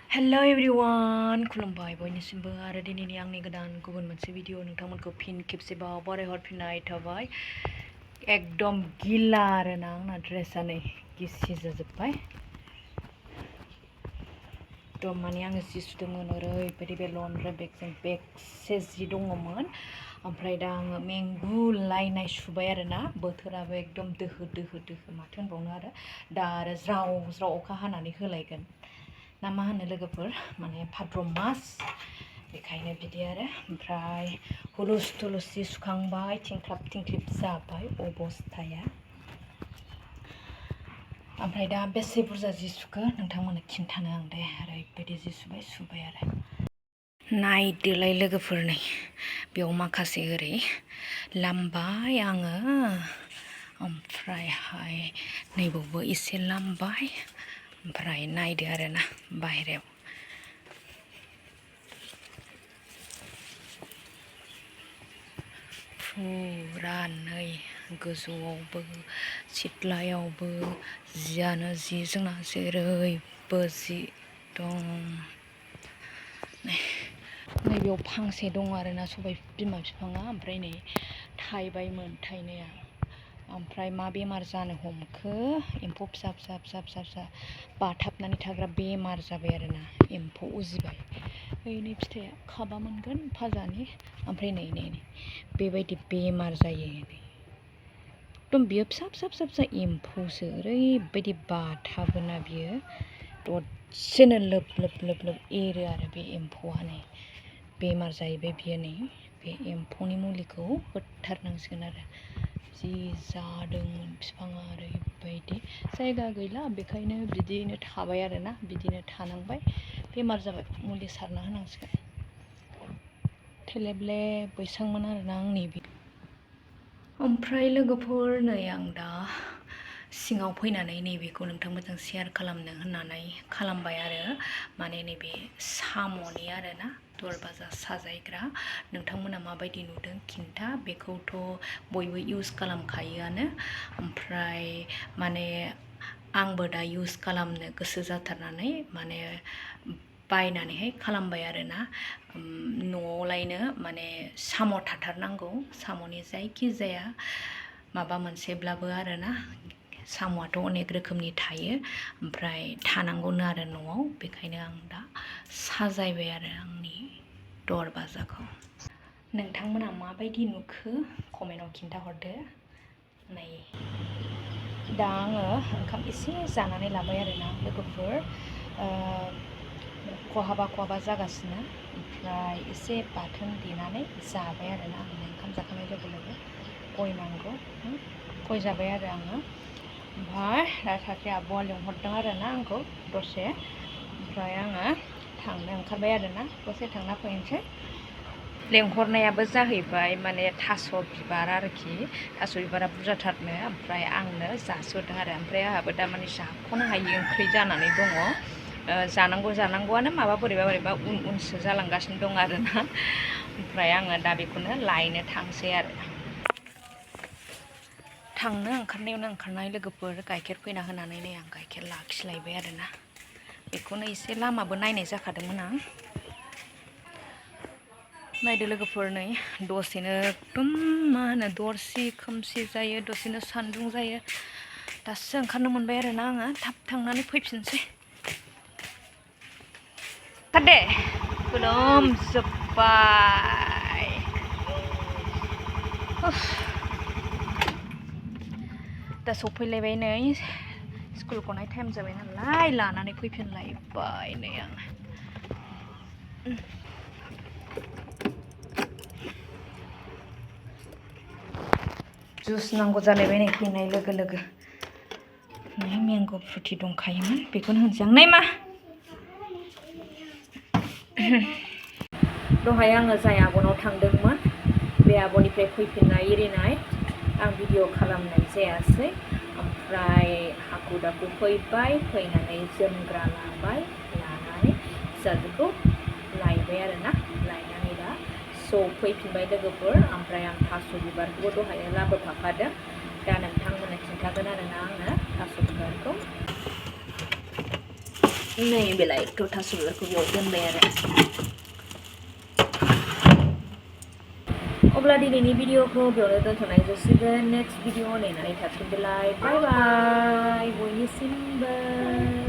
Hello everyone खुलुमबाय बयनिसिमबो आरो दिनैनि आंनि गोदान गुबुन मोनसे भिडिअ नोंथांमोनखौ फिन खेबसेबाव बरायहरफिननाय थाबाय। एकदम गिला आरोना आंना ड्रेसा नै गिसि जाजोब्बाय। एकदम माने आङो जि सुदोंमोन ओरैबायदि बे लन्द्राय बेगजों बेगसे जि दङमोन। ओमफ्राय दा आङो मेंगु लायनाय सुबाय आरोना। बोथोराबो एकदम दोहो दोहो दोहो माथो होनबावनो आरो दा आरो ज्राव ज्राव अखा हानानै होलायगोन ना मा होनो लोगोफोर, माने भाद्र मास बेखायनो बिदि आरो। ओमफ्राय हुलुस थुलुस जि सुखांबाय, थिंख्लाब थिंख्लिब जाबाय अबस्थाया। ओमफ्राय दा बेसे बुरजा जि सुखो नोंथांमोननो खिन्थानो आं दे। ओरैबायदि जि सुबाय आरो नायदोलाय लोगोफोर, नै बेयाव माखासे ओरै लामबाय आङो, ओमफ्रायहाय नैबावबो एसे लामबाय। ओमफ्राय नायदो आरोना बाहेरायाव फुरा नै गोजौआवबो सिथ्लायावबो जियानो जि जोंना जेरैबो जि दं। नैबेयाव फांसे दं आरोना सबाय बिमा बिफाङा, ओमफ्राय नै थाइबायमोन थाइनाया। ओमफ्राय मा बेमार जानो हमखो, एम्फौ फिसा फिसा फिसा फिसा फिसा बाथाबनानै थाग्रा बेमार जाबाय आरोना, एम्फौ उजिबाय। नै फिथाइया खाबा मोनगोन फाजानि, ओमफ्राय नै नै नै बेबायदि बेमार जायो। एकदम बियो फिसा फिसा फिसा फिसा एम्फौसो, ओरैबायदि बाथाबोना बियो दसेनो लोब लोब लोब लोब एरो आरो बे एम्फौआ। नै बेमार जाहैबाय बियो। नै बे एम्फौनि मुलिखौ होथारनांसिगोन आरो। जि जादोंमोन बिफाङा ओरैबायदि, जायगा गैला बेखायनो बिदिनो थाबाय आरोना, बिदिनो थानांबाय। बेमार जाबाय मुलि सारना होनांसिगोन। थेलेबले बैसांमोन आरोना आंनि बे। ओमफ्राय लोगोफोर नै आं दा सिङाव फैनानै नैबेखौ नोंथांमोनजों शेयार खालामनो होननानै खालामबाय आरो। माने नैबे साम'नि आरोना दरवाजा साजायग्रा। नोंथांमोना माबायदि नुदों खिन्था, बेखौथ' बयबो इउज खालामखायोआनो। ओमफ्राय माने आंबो दा इउज खालामनो गोसो जाथारनानै माने बायनानैहाय खालामबाय आरोना। न'आवलायनो माने साम' थाथारनांगौ, साम'नि जायखिजाया माबा मोनसेब्लाबो आरोना। साम'आथ' अनेक रोखोमनि थायो, ओमफ्राय थानांगौनो आरो न'आव। बेखायनो आं दा साजायबाय आरो आंनि दरवाजाखौ। नोंथांमोना माबायदि नुखो कमेन्टआव खिन्थाहरदो। नै दा आङो ओंखाम एसे जानानै लाबाय आरोना लोगोफोर। खहाबा खहाबा जागासिनो। ओमफ्राय एसे बाथोन देनानै जाबाय आरोना आङो ओंखाम जाखांनाय लोगो लोगो। गय नांगौ, गय जाबाय आरो आङो। ओमफ्राय दा सासे आब'आ लिंहरदों आरोना आंखौ दसे, ओमफ्राय आङो थांनो ओंखारबाय आरोना, दसे थांना फैनोसै। लेंहरनायाबो जाहैबाय माने थास' बिबार आरोखि, थास' बिबारा बुरजाथारनो, ओमफ्राय आंनो जासिहरदों आरो। ओमफ्राय आंहाबो दा माने जाख'नो हायि ओंख्रि जानानै दङ। जानांगौआनो माबा बोरैबा बोरैबा उन उनसो जालांगासिनो दं आरोना। ओमफ्राय आङो दा बेखौनो लायनो थांसै आरो। थांनो ओंखारनायावनो ओंखारनाय लोगोफोर, गाइखेर फैना होनानै नै आं गाइखेर लाखिलायबाय आरोना। बेखौनो एसे लामाबो नायनाय जाखादोंमोन आं। नायदो लोगोफोर, नै दसेनो एकदम मा होनो दरसि खोमसि जायो, दसेनो सान्दुं जायो। दासो ओंखारनो मोनबाय आरोना आङो, थाब थांनानै फैफिनसै। दे गोलोमजोब्बाय। दा सफैलायबाय, नै स्कुल गनाय टाइम जाबाय नालाय लानानै फैफिनलायबाय नै आङो। जुस नांगौ जालायबाय नै फैनाय लोगो लोगो। नै मेंग' फ्रुटि दंखायोमोन, बेखौनो होनसै आं। नै मा दहाय आङो जाय आब'नाव थांदोंमोन, बे आब'निफ्राय फैफिननाय एरिनाय आं भिडिअ खालामनाय जायासै। ओमफ्राय हाखु दाखु फैबाय, फैनानै जोमग्रा लाबाय, लानानै फिसाजोखौ लायबाय आरोना। लायनानै दा सफैफिनबाय लोगोफोर। ओमफ्राय आं थास' बिबारखौबो दहाय लाबोफाखादों। दा नोंथांमोननो खिन्थागोन आरोना आङो थास' बिबारखौ। नै बेलायथ' थास' बिबारखौ बेयाव दोनबाय आरो अब्ला दिनैनि भिडिअखौ बेयावनो दोनथ'नाय जासिगोन नेक्स्ट भिडिअ नेनानै थाफिनदोलाय बाय बाय बयनिसिमबो